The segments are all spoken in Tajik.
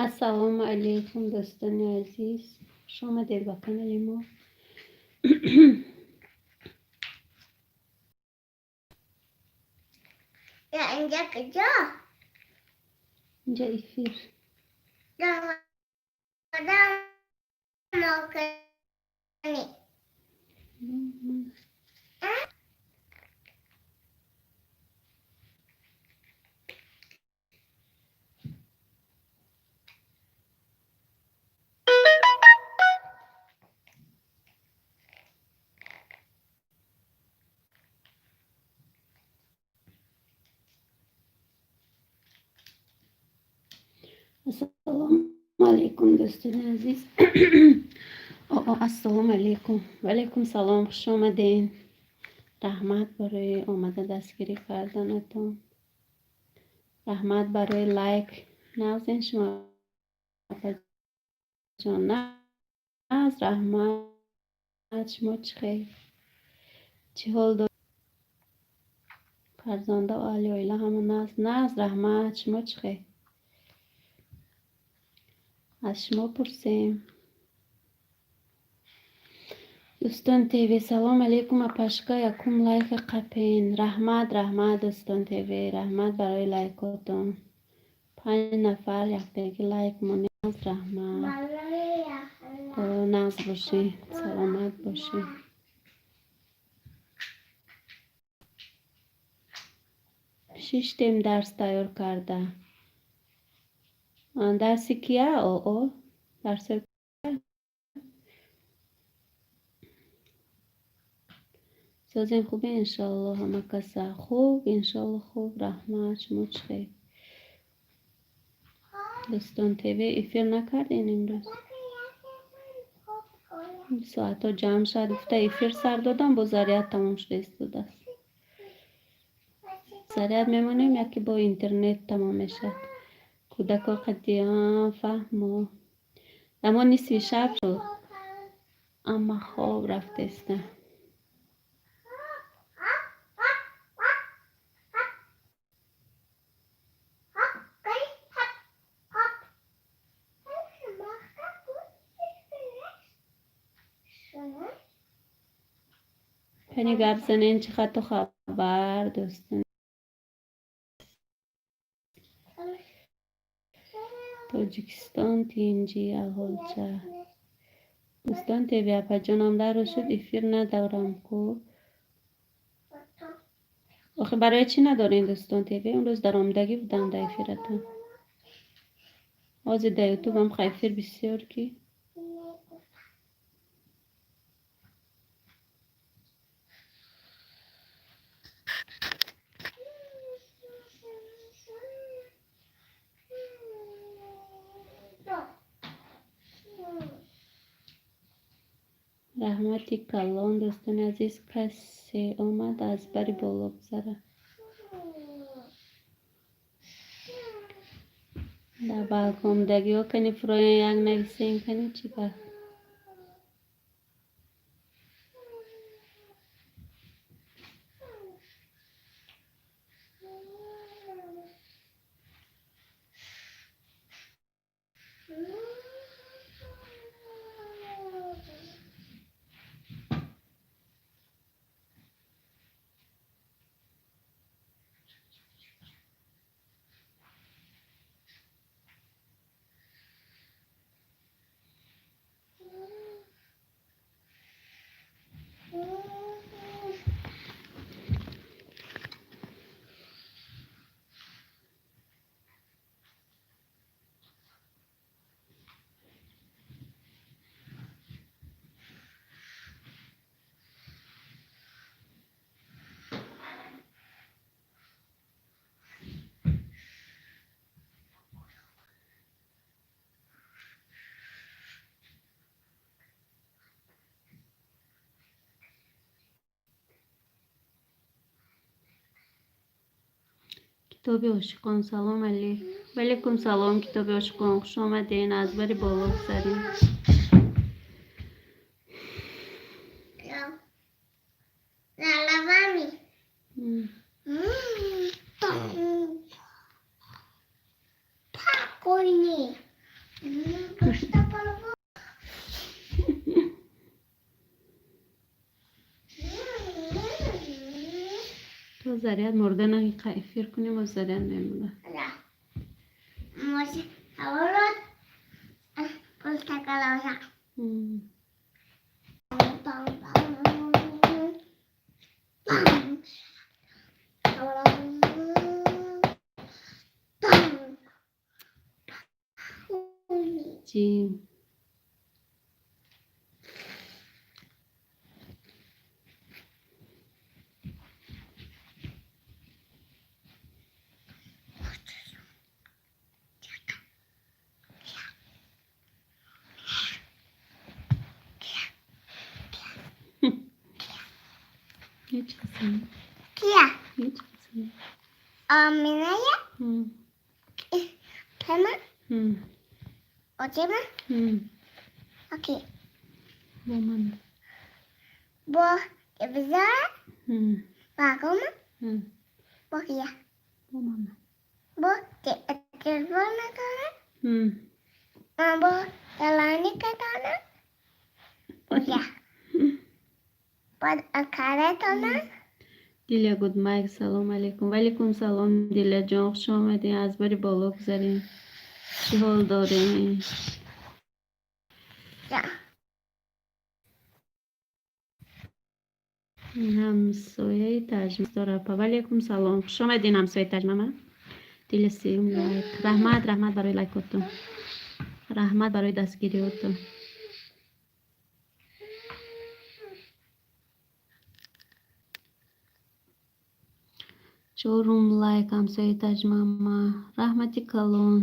Ассалому алайкум, дӯстони азиз, хуш омадед ба канали мо. Инҷа куҷо? Инҷа эфир. Одам мокунӣ. Ассалому алайкум, дӯстони азиз. Ассалому алайкум. Ва алайкум салом, хуш омадед. Раҳмат барои омада дастгирӣ карданатон. Раҳмат барои лайк. Нағзен шумо, апаҷон? Нағз, раҳмат. Шумо чӣ хел? Чӣ ҳол доред? Фарзанда ва аҳли оила ҳама нағз? Нағз, раҳмат. Шумо чӣ хел? Аз шумо пурсем. Дӯстон ТВ, салом алейкум, апашка, якум лайка қапен. Раҳмат, раҳмат, дӯстон ТВ, раҳмат барои лайкотон. 5 нафар яктаги лайк монед, раҳмат. Нағз бошед, саломат бошед. Шиштем дарс тайёр карда. Дарси кия? Оо, дарси созем, хубе, иншоалло, ҳама каса хуб, иншоалло хуб, раҳмат. Шумо чӣ хел? Дӯстон ТВ, эфир накардем имрӯз? Соатҳо ҷамъ шуд, гуфта эфир сар додам, бо заряд тамом шуда истодааст. Заряд мемонем, яке бо интернет тамом мешавад. Кӯдако қадиам фаҳмо. Дамо нисфи шаб шуд. Амма хоб рафтеста. Кани гап занен, чӣ хату хабар, дӯстон? Тоҷикистон тинҷӣ, аҳолча. Дӯстон ТВ, апаҷонам, даро шуд, эфир надорам ку. Охи барои чӣ надорем, дӯстон ТВ? Он рӯз даромадагӣ будам дар эфиратон. Ҳозир дар ютубам ха эфир бисёр ки. Раҳмати калон, дӯстони азиз, касе омад, аз бари боло гузарад. Дар балкомдагиҳо кани фуроян, як нависем, кани чӣ гап? Китоби ошиқон, салом алейк. Ва алейкум салом, китоби ошиқон, хуш омадед, аз бари боло гузарем. Лалавами. Пакони. То заряд мурда эфир кунем, о заряд мемонад. Чӣ? Ҳеҷ касам. Кия? Ҳеҷ касам. Оминая? Пема? Отема? Окей. Бо ман. Бо телевизора? Вагома? Бо кия? Бо ман. Бо телефона дора? Бо таланика дора? Бо кия? Бо акара дора? Диля Гудмайк, салом алейкум. Валейкум салом, Диляҷон, хуш омадем. Аз бари боло гузарем. Чӣ ҳол дорем? Я. Ҳамсояи Таҷмадорапа. Валейкум салом. Хуш омадем, ҳамсояи Таҷмама. Диля, сеюм лайк. Раҳмат, раҳмат барои лайкотон. Раҳмат барои дастгириётон. Чорум лайк, ҳамсояи Таҷмама. Раҳмати калон.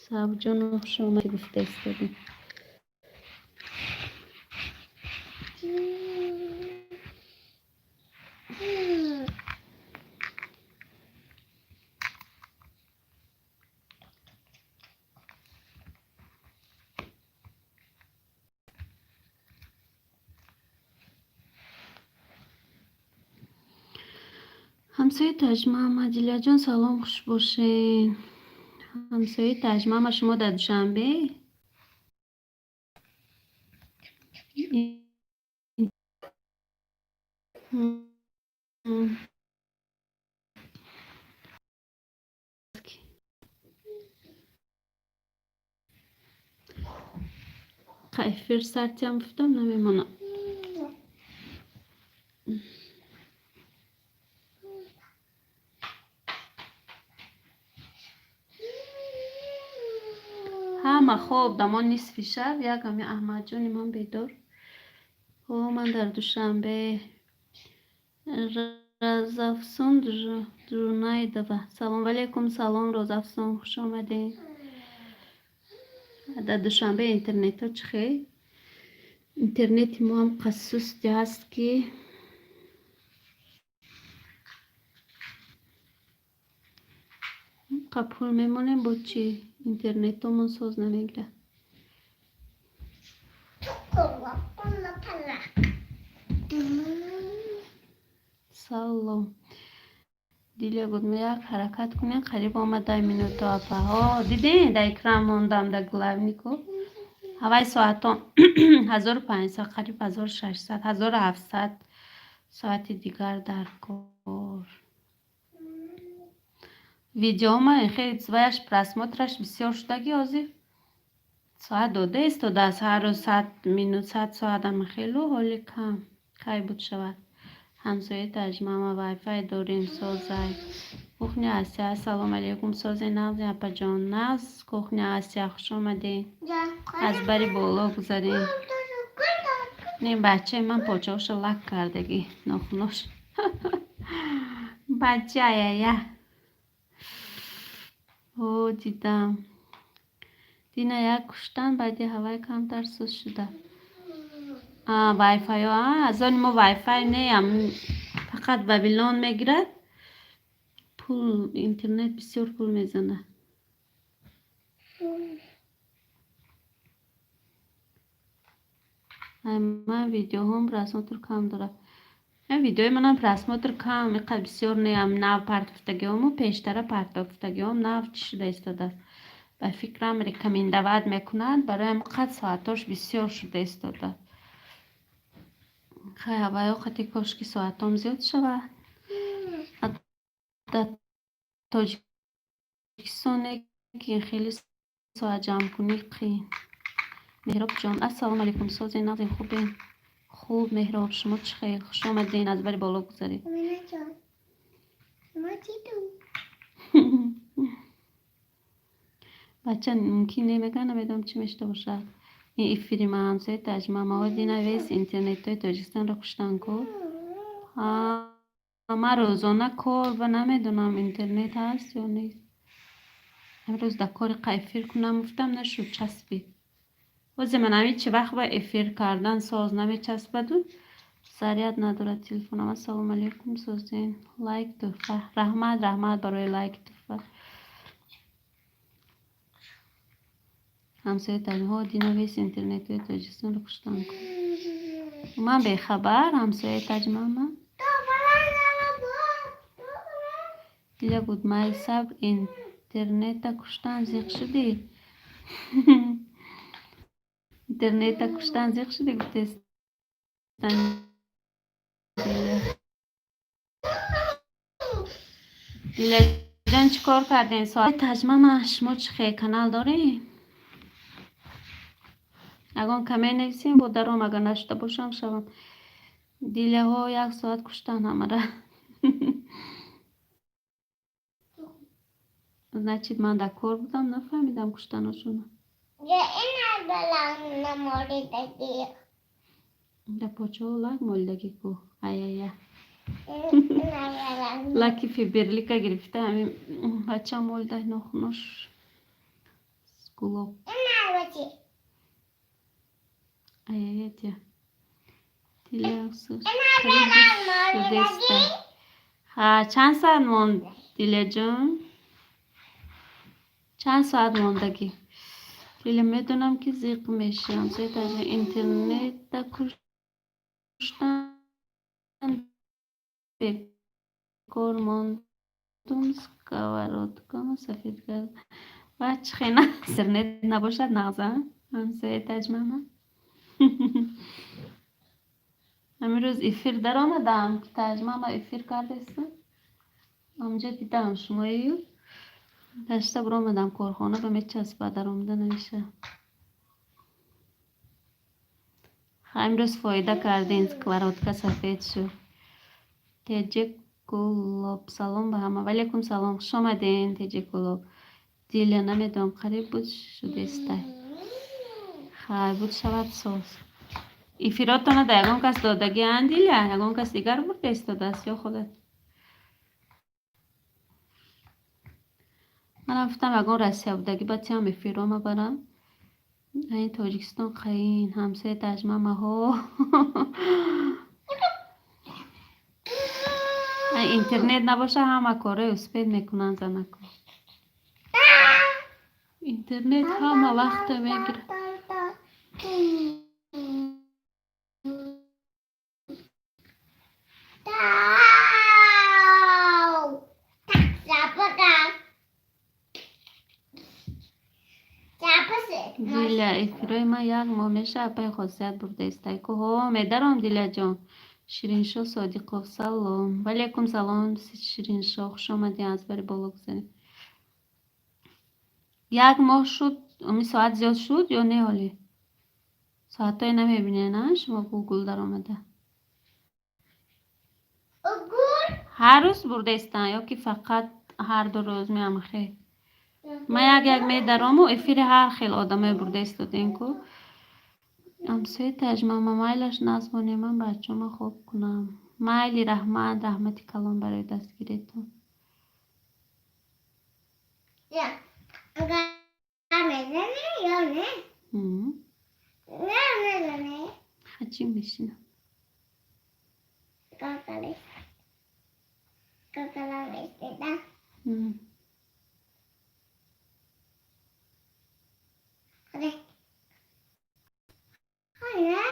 Сабҷон, хуш омадӣ гуфта истодем. Ҳамсояи Таҷмама, Диляҷон, салом, хуш бошед. Ҳамсояи Таҷмама, шумо дар Душанбе? Эфир сартиам гуфтам, намемонам. Ҳама хоб дамон, нисфи шаб як ҳами Аҳмадҷони ман бедор. О, ман дар Душанбе. Розафсун Жунайдова. Салом алейкум, салом, Розафсун, хуш омадед. Дар Душанбе интернетҳо чӣ хел? Интернети мо ҳам қассусти ҳаст, ки қа пул мемонем, бо чӣ интернетомон соз намегирад. Салом. Диля гуфт, як ҳаракат кунем, қариб омад дай минуто апаҳо. Дидем, дар экран мондам, дар главнику. Ҳавай соатон 1500, қариб 1600, 1700 соати дигар дар кор. Видеома хеле ваяш просмотраш бисёр шудаги, ҳозир соат дода истодааст, ҳар рӯз 100 минут, 100 соатам хелу ҳоли кам. Кай буд шавад? Ҳамсояи Таҷмама, вайфай дорем, созай. Кухня Асия, ассалому алейкум, созе нағзи, апаҷон. Нағз, Кухня Асия, хуш омадед. Аз бари боло гузарем. Не, бачаи ман почаҳошо лак кардагӣ, нохунош. Бача ая. О, дидам. Дина як куштан, баъди ҳавай камтар суст шуда. А, вайфайо, а, аз они мо вайфай неям, фақат Вавилон мегирад. Пул, интернет бисёр пул мезанад. Ман видеоҳом просмотр кам дорад. Видеои манам просмотр кам, иқадр бисёр неам. Нав партофтагиҳому пештара партофтагиҳом нав чӣ шуда истодааст. Ба фикрам, рекомендовать мекунад, барои ҳам қад соатош бисёр шуда истодааст. Хай, ҳаваё қати кошки соатом зиёд шавад. Дар Тоҷикистоне ки хеле соатҷамъкунӣ қиин. Меҳробҷон, ассалому алайкум, созен, нағзен, хубен? Хуб, Меҳроб, шумо чӣ хел? Хуш омаден, аз бари боло гузаред. Аминаҷон, ма дидум. Бача мумкин немега, намедонам, чӣ мешуда бошад. Ин эфири ман, ҳамсояи Таҷма, маводи навес интернетҳои Тоҷикистонро куштанд ку. Ман рӯзона кор ва намедонам, интернет ҳаст ё нест. Имрӯз дар кори қа эфир кунам гуфтам, нашуд, часпид. Ҳозир ман ҳамин чӣ вақт ба эфир кардан соз намечаспаду заряд надорад телефонам. Ассалому алайкум, созен. Лайк туҳфа. Раҳмат, раҳмат барои лайк, туҳфа. Ҳамсояи Таҷмаҳо, динавес интернетҳои Тоҷикистонро куштанд ку. Ман бехабар, ҳамсояи Таҷмама. Диля буд, майли, сабр, интернета куштан зиқ шудӣ? Интернета куштан зиқ шудӣ, гуфтестан. Диля. Дилаҷон, чӣ кор кардем? Соат Таҷмама, шумо чӣ хел, канал доред? Ягон коммент нависем, бо даром, агар нашуда бошам, шавам. Дилаҳо як соат куштан ҳамара. Значит, ман дар кор будам, нафаҳмидам куштаношона. Я ина балан намолидаги. Дар почаҳо лак молидагӣ ку. Ай-ай-ай. Ина балан. Лаки Фаберлика гирифта, ҳамин бача молида, нохунош гулоб. Ина бачи. Ай-ай-ай, тя. Дила Ина қариб балан шудеста. молидаги. Ҳа, чанд соат монд, Дилаҷон? Чанд соат мондагӣ? Диля, медонам, ки зиқ мешавам. Ҳамсояи интернета куштан, бекор мондум, сковородкамо сафед кардам. Ва чӣ хена интернет набошад, нағза, ҳамсояи Таҷмама? Ҳамин рӯз эфир даромадам, ки Таҷмама эфир кардестам. Ҳамҷо дидам шумоию гашта биромадам корхона, ба мечаспад, даромада намешавад. Ха, имрӯз фоида кардем, сковородка сафед шуд. Теҷи Гулоб, салом ба ҳама. Валейкум салом, хуш омаден, Теҷи Гулоб. Диля, намедонам, қариб буд шудестай. Хай, буд шавад, соз. Эфиротона да ягон кас додагианд, Диля? Ягон кас дигар бурда истодааст ё худат? Манам гуфтам, ягон Россия будагӣ, ба тиам эфирро мабарам. Ин Тоҷикистон қаин, ҳамсояи Таҷмамаҳо. Интернет набоша, ҳама корҳои успеть мекунанд занако. Интернет ҳама вақта мегирад. Тау. Так, запасы. Диля, эфирои ман як моҳ мешавад, апаи хосият бурда истай ку. Ҳо, медаром, Дилаҷон. Шириншоҳ Содиқов, салом. Валейкум салом, Шириншоҳ, хуш омадӣ, аз бари боло гузарем. Як моҳ шуд, ами соат зиёд шуд ё не ҳолӣ? Соатҳое намебинед, на шумо, Гугл даромада? Гул. Ҳар рӯз бурда истанд ё ки фақат ҳар ду рӯз меамхе? Ман як як медарому, эфири ҳар хел одамое бурда истодем ку. Ҳамсояи Таҷмама, майлаш, назмонем, ман бачаҳома хоб кунам. Майли, раҳмат, раҳмати калон барои дастгиритон. Я. Агар мезанӣ ё не? Не мезанӣ. Хачи мешинам. Какали. Какала мешида. Оре. Оре.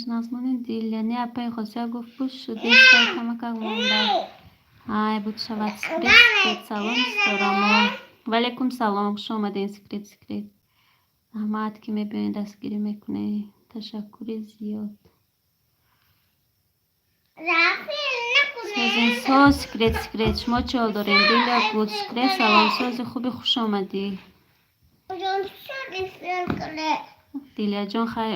Нағзмонед, Диля? Не, апаи Хосия гуфт, буд шудеста, камакак монда. Ай, буд шавад. Секрет, секрет, салом, ситорамо. Ваалейкум салом, хуш омадем, Секрет, секрет. Раҳмат, ки мебиёед, дастгирӣ мекунед. Ташаккури зиёд. Созин, соз, Секрет, секрет. Шумо чӣ ҳол дорем? Диля гуд, секрет, салом, сози хуби, хуш омадӣ. Диляҷон, хай,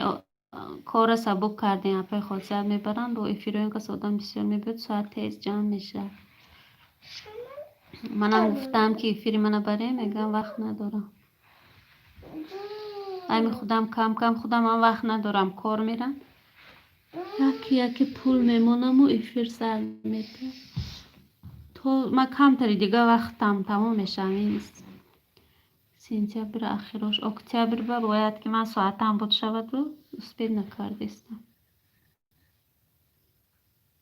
корро сабук кардем. Апаи Хосият мебаранд бо эфирои ин кас, одам бисёр мебиёд, соат тез ҷамъ мешавад. Манам гуфтам, ки эфири мана барем, мегӯям, вақт надорам. Ами худам кам кам, худамам вақт надорам, кор мерам. Яки яки пул мемонаму эфир сар метавад. То ман камтари дига вақтам тамом мешавам. Ин сентябр ахирош, октябр ба бояд, ки ман соатам буд шаваду, успеть накардистам.